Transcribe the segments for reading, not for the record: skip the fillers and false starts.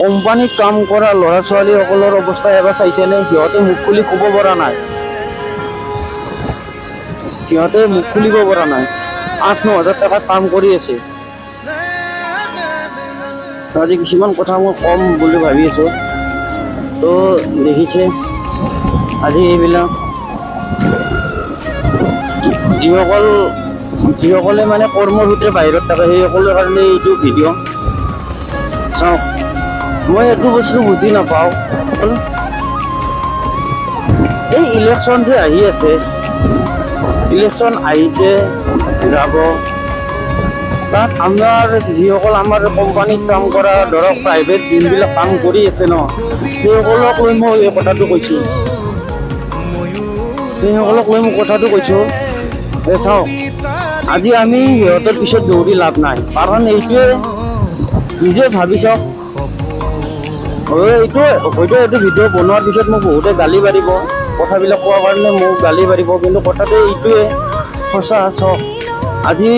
কোম্পানীত কাম কৰা ল'ৰা ছোৱালীসকলৰ অৱস্থা এবাৰ চাইছেনে? সিহঁতে মুখ খুলি ক'ব পৰা নাই, সিহঁতে মুখ খুলিব পৰা নাই। 8-9 হাজাৰ টকাত কাম কৰি আছে। আজি কিছুমান কথা মই ক'ম বুলি ভাবি আছোঁ। তো দেখিছে, আজি এইবিলাক যিসকলে মানে কৰ্মসূত্ৰে বাহিৰত থাকে, সেইসকলৰ কাৰণে এইটো ভিডিঅ'। চাওক, মই এইটো বস্তু বুজি নাপাওঁ। এই ইলেকশ্যন যে আহি আছে, ইলেকশ্যন আহিছে যাব, তাত আমাৰ যিসকল আমাৰ কোম্পানীত কাম কৰা, ধৰক প্ৰাইভেট যোনবিলাক কাম কৰি আছে ন, সেইসকলক লৈ মই এই কথাটো কৈছোঁ। সেইসকলক লৈ মই কথাটো কৈছোঁ। এই চাওক, আজি আমি সিহঁতৰ পিছত দৌৰি লাভ নাই। কাৰণ এইটোৱে নিজে ভাবি চাওক। এইটো হয়তো এইটো ভিডিঅ' বনোৱাৰ পিছত মোক বহুতে গালি পাৰিব, কথাবিলাক কোৱাৰ কাৰণে মোক গালি পাৰিব, কিন্তু কথাটো এইটোৱে সঁচা। চাওক, আজি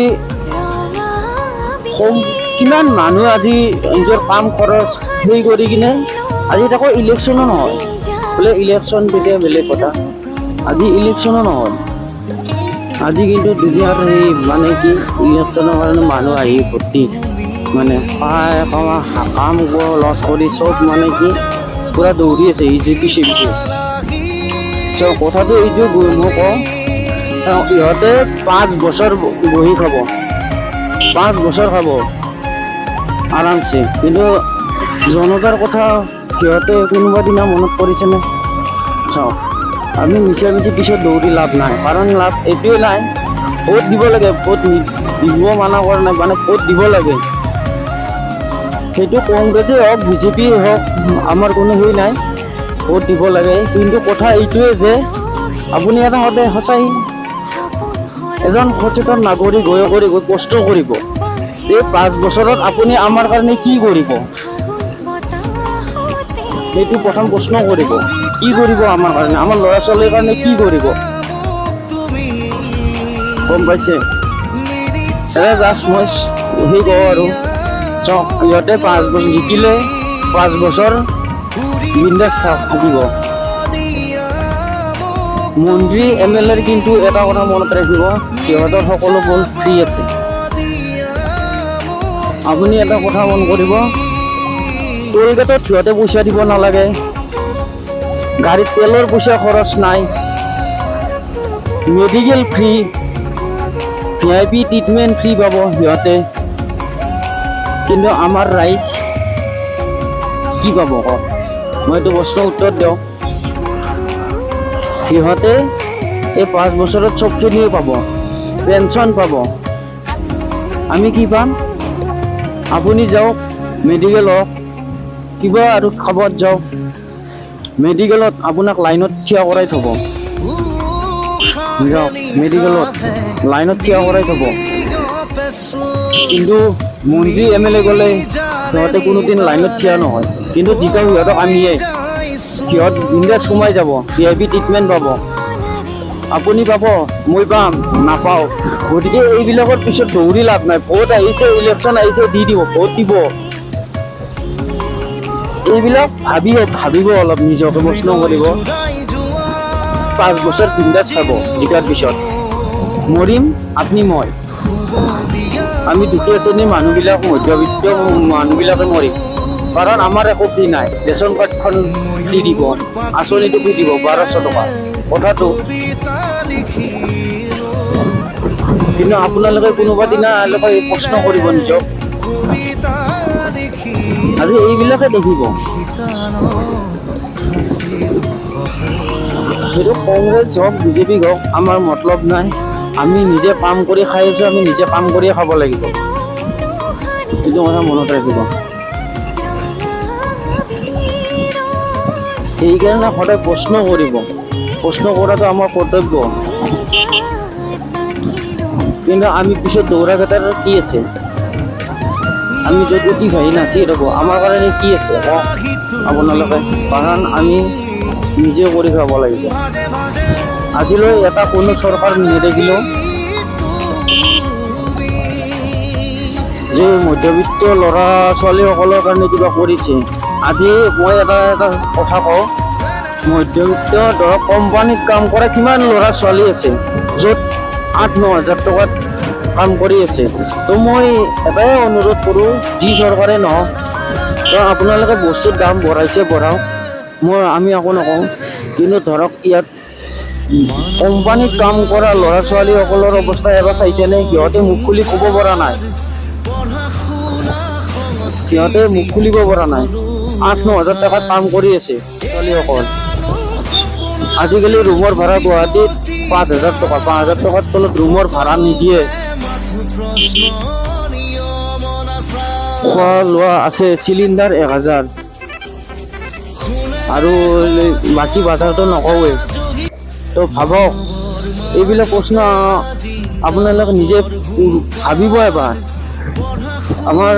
কম কিমান মানুহ আজি নিজৰ কাম খৰচ সেই কৰি কিনে, আজি তাকো ইলেকশ্যনো নহয় বোলে, ইলেকশ্যন তেতিয়া বেলেগ কথা, আজি ইলেকশ্যনো নহয়। আজি কিন্তু দুনিয়াৰ সেই মানে কি ইলেকশ্যনৰ কাৰণে মানুহ আহি ভৰ্তি, মানে কাম লছ কৰি চব মানে কি পূৰা দৌৰি আছে ইটোৰ পিছে পিছে। চ' কথাটো এইটো মই কওঁ, ইহঁতে 5 বছৰ বহি খাব, 5 বছৰ খাব আৰামছে, কিন্তু জনতাৰ কথা সিহঁতে কোনোবা দিনা মনত পৰিছেনে? চাওক, আমি মিছা মিছি পিছত দৌৰি লাভ নাই। কাৰণ লাভ এইটোৱে নাই, ভোট দিব লাগে, ভোট দিব মানা কৰা নাই, মানে ভোট দিব লাগে, সেইটো কংগ্ৰেছেই হওক, বিজেপিয়ে হওক, আমাৰ কোনো হেৰি নাই, ভোট দিব লাগে। কিন্তু কথা এইটোৱে যে আপুনি এটা সদায় সঁচাই এজন সচেতন নাগৰিক হৈ কৰি গৈ কষ্ট কৰিব, এই 5 বছৰত আপুনি আমাৰ কাৰণে কি কৰিব, সেইটো প্ৰথম প্ৰশ্ন কৰিব। কি কৰিব আমাৰ কাৰণে, আমাৰ ল'ৰা ছোৱালীৰ কাৰণে কি কৰিব? গম পাইছে? এটা জাষ্ট মই সেই কওঁ আৰু। চাওক, ইহঁতে 5 বছৰ জিকিলে 5 বছৰ বিন্দাছ থাকিব মন্ত্ৰী, এম এল এৰ। কিন্তু এটা কথা মনত ৰাখিব, সিহঁতৰ সকলোবোৰ ফ্ৰী আছে। আপুনি এটা কথা মন কৰিব, টোল গেটত সিহঁতে পইচা দিব নালাগে, গাড়ীত তেলৰ পইচা খৰচ নাই, medical free, VIP treatment free পাব সিহঁতে। কিন্তু আমাৰ ৰাইজ কি পাব কওক? মই এইটো প্ৰশ্নৰ উত্তৰ দিওঁ। সিহঁতে এই 5 বছৰত চবখিনিয়ে পাব, পেঞ্চন পাব। আমি কি পাম? আপুনি যাওক মেডিকেল হওক, কিবা আৰু খাবত যাওক, মেডিকেলত আপোনাক লাইনত থিয় কৰাই থ'ব। যাওক মেডিকেলত, লাইনত থিয় কৰাই থ'ব। কিন্তু মন্ত্ৰী, এম এল এ গ'লে সিহঁতে কোনোদিন লাইনত থিয় নহয়। কিন্তু জিকাও সিহঁতক আমিয়ে, সিহঁত বিন্দাছ সোমাই যাব, ভিআইপি ট্ৰিটমেণ্ট পাব। আপুনি পাব? মই পাম? নাপাওঁ। গতিকে এইবিলাকৰ পিছত দৌৰি লাভ নাই। ভোট আহিছে, ইলেকশ্যন আহিছে, দি দিব, ভোট দিব। এইবিলাক ভাবি ভাবিব, অলপ নিজকে প্ৰশ্ন কৰিব। 5 বছৰ বিন্দাছ খাব, জিকাৰ পিছত মৰিম আপুনি মই, আমি দুখীয়া শ্ৰেণীৰ মানুহবিলাক, মধ্যবিত্ত মানুহবিলাকে মৰিম। কাৰণ আমাৰ একো ফ্ৰী নাই। ৰেচন কাৰ্ডখন ফ্ৰী দিব, আঁচনিটো ফ্ৰী দিব, 1200 টকা কথাটো। কিন্তু আপোনালোকে কোনোবা দিনা এওঁলোকে এই প্ৰশ্ন কৰিব নিজক। আজি এইবিলাকে দেখিব। সেইটো কংগ্ৰেছ হওক, বিজেপি হওক, আমাৰ মতলব নাই। আমি নিজে কাম কৰি খাই আছোঁ, আমি নিজে কাম কৰিয়ে খাব লাগিব। সেইটো কথা মনত ৰাখিব। সেইকাৰণে সদায় প্ৰশ্ন কৰিব। প্ৰশ্ন কৰাটো আমাৰ কৰ্তব্য। কিন্তু আমি পিছত দৌৰা কেইটাৰ কি আছে? আমি য'ত উঠি ভাহি নাচি থাকোঁ, আমাৰ কাৰণে কি আছে কওক আপোনালোকে? কাৰণ আমি নিজে কৰি খাব লাগিব। আজিলৈ এটা কোনো চৰকাৰ নেদেখিলোঁ যে মধ্যবিত্ত ল'ৰা ছোৱালীসকলৰ কাৰণে কিবা কৰিছে। আজি মই এটা এটা কথা কওঁ, মধ্যবিত্ত ধৰক কোম্পানীত কাম কৰা কিমান ল'ৰা ছোৱালী আছে য'ত 8-9 হাজাৰ টকাত কাম কৰি আছে। তো মই এটাই অনুৰোধ কৰোঁ, যি চৰকাৰে নহওক, তো আপোনালোকে বস্তুৰ দাম বঢ়াইছে বঢ়াওক, আমি একো নকওঁ। কিন্তু ধৰক ইয়াত কোম্পানীত কাম কৰা ল'ৰা ছোৱালীসকলৰ অৱস্থা এবাৰ চাইছেনে? সিহঁতে মুখ খুলি ক'ব পৰা নাই, সিহঁতে মুখ খুলিব পৰা নাই। 8-9 হাজাৰ টকাত কাম কৰি আছে ছোৱালীসকল। আজিকালি ৰুমৰ ভাড়া গুৱাহাটীত 5,000 টকা। 5,000 টকাৰ তলত ৰুমৰ ভাড়া নিদিয়ে। খোৱা লোৱা আছে, চিলিণ্ডাৰ 1,000 আৰু বাকী বজাৰটো নকওঁৱেই। তো ভাবক, এইবিলাক প্ৰশ্ন আপোনালোকে নিজে ভাবিব এবাৰ। আমাৰ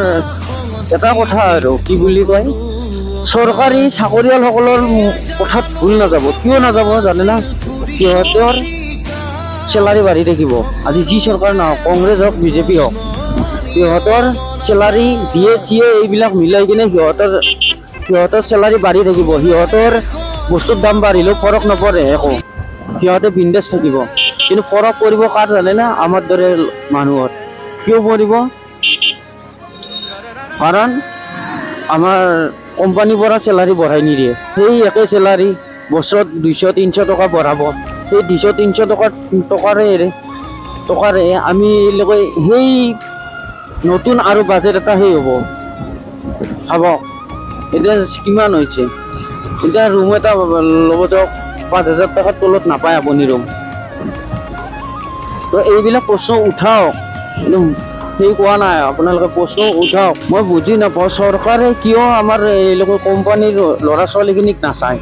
এটা কথা আৰু কি বুলি কয়, চৰকাৰী চাকৰিয়ালসকলৰ কথাত ভুল নাযাব। কিয় নাযাব জানে না? সিহঁতৰ চেলাৰী বাঢ়ি থাকিব। আজি যি চৰকাৰ নহওক, কংগ্ৰেছ হওক, বিজেপি হওক, সিহঁতৰ চেলাৰী, ডিএ চিএ এইবিলাক মিলাই কিনে সিহঁতৰ চেলাৰী বাঢ়ি থাকিব। সিহঁতৰ বস্তুৰ দাম বাঢ়িলেও ফৰক নপৰে একো, সিহঁতে বিন্দাছ থাকিব। কিন্তু ফৰক পৰিব কাৰ জানে না? আমাৰ দৰে মানুহৰ। কিয় পৰিব? কাৰণ আমাৰ কোম্পানীৰ পৰা চেলাৰী বঢ়াই নিদিয়ে। সেই একে চেলাৰী বছৰত 200-300 টকা বঢ়াব। সেই 200-300 টকাৰে আমি লগৈ সেই নতুন আৰু বাজেট এটা সেই হ'ব। ভাবক, এতিয়া কিমান হৈছে? এতিয়া ৰুম এটা ল'ব যাওক, 5,000 টকাৰ তলত নাপায় আপুনি ৰুম। তো এইবিলাক প্ৰশ্ন উঠাওক। কিন্তু সেই কোৱা নাই, আপোনালোকে প্ৰশ্ন উঠাওক। মই বুজি নাপাওঁ চৰকাৰে কিয় আমাৰ এইলোকৰ কোম্পানীৰ ল'ৰা ছোৱালীখিনিক নাচায়।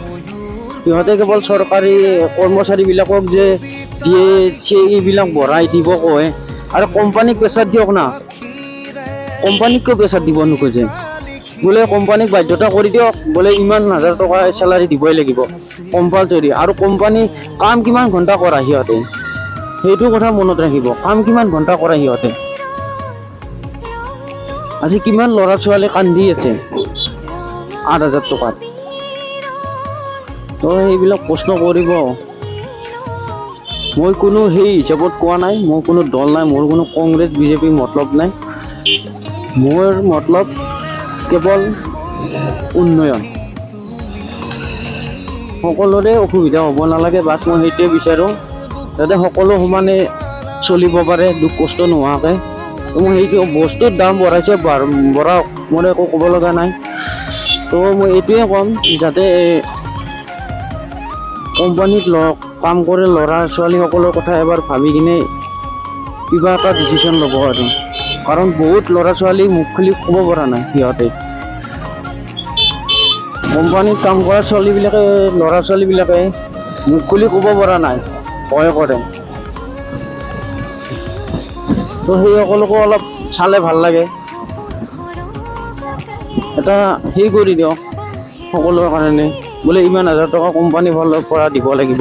সিহঁতে কেৱল চৰকাৰী কৰ্মচাৰীবিলাকক যে দিয়ে এইবিলাক বঢ়াই দিব কয় আৰু কোম্পানীক প্ৰেছাৰ দিয়ক না। কোম্পানীক কিয় প্ৰেছাৰ দিব নোখোজে? বোলে কোম্পানীক বাধ্যতা কৰি দিয়ক, বোলে ইমান হাজাৰ টকা চেলাৰী দিবই লাগিব কম্পালচৰি। আৰু কোম্পানী কাম কিমান ঘণ্টা কৰা সিহঁতে, সেইটো কথা মনত ৰাখিব। কাম কিমান ঘণ্টা কৰে সিহঁতে? আজি কিমান ল'ৰা ছোৱালী কান্দি আছে 8,000 টকাত। তো সেইবিলাক প্ৰশ্ন কৰিব। মই কোনো সেই হিচাপত কোৱা নাই, মোৰ কোনো দল নাই, মোৰ কোনো কংগ্ৰেছ বিজেপি মতলব নাই। মোৰ মতলব কেৱল উন্নয়ন। সকলোৰে অসুবিধা হ'ব নালাগে, বাছ মই সেইটোৱে বিচাৰোঁ, যাতে সকলো সমানে চলিব পাৰে দুখ কষ্ট নোহোৱাকৈ। তো মই সেইটো বস্তুৰ দাম বঢ়াইছে বঢ়াওক, মোৰ একো ক'ব লগা নাই। তো মই এইটোৱে ক'ম যাতে কোম্পানীত কাম কৰে ল'ৰা ছোৱালীসকলৰ কথা এবাৰ ভাবি কিনে কিবা এটা ডিচিশ্যন ল'ব আৰু। কাৰণ বহুত ল'ৰা ছোৱালী মুখ খুলি ক'ব পৰা নাই। সিহঁতে কোম্পানীত কাম কৰা ছোৱালীবিলাকে, ল'ৰা ছোৱালীবিলাকে মুখ খুলি ক'ব পৰা নাই, ভয় কৰে। তো সেইসকলকো অলপ চালে ভাল লাগে। এটা সেই কৰি দিয়ক সকলোৰে কাৰণে, বোলে ইমান হাজাৰ টকা কোম্পানীৰ ফালৰ পৰা দিব লাগিব।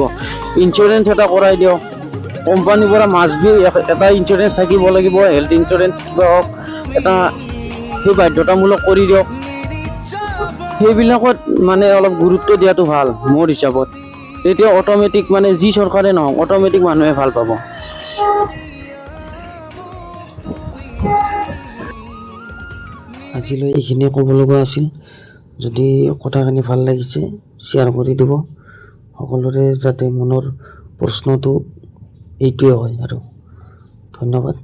ইঞ্চুৰেঞ্চ এটা কৰাই দিয়ক কোম্পানীৰ পৰা। মাষ্ট বি এটা ইঞ্চুৰেঞ্চ থাকিব লাগিব, হেল্থ ইঞ্চুৰেঞ্চ কিবা হওক, এটা সেই বাধ্যতামূলক কৰি দিয়ক। সেইবিলাকত মানে অলপ গুৰুত্ব দিয়াটো ভাল মোৰ হিচাপত। তেতিয়া অট'মেটিক মানে যি চৰকাৰে নহওক, অট'মেটিক মানুহে ভাল পাব। আজিলৈ এইখিনিয়ে ক'ব লগা আছিল। যদি কথাখিনি ভাল লাগিছে, শ্বেয়াৰ কৰি দিব সকলোৰে, যাতে মনৰ প্ৰশ্নটো এইটোৱে হয় আৰু। ধন্যবাদ।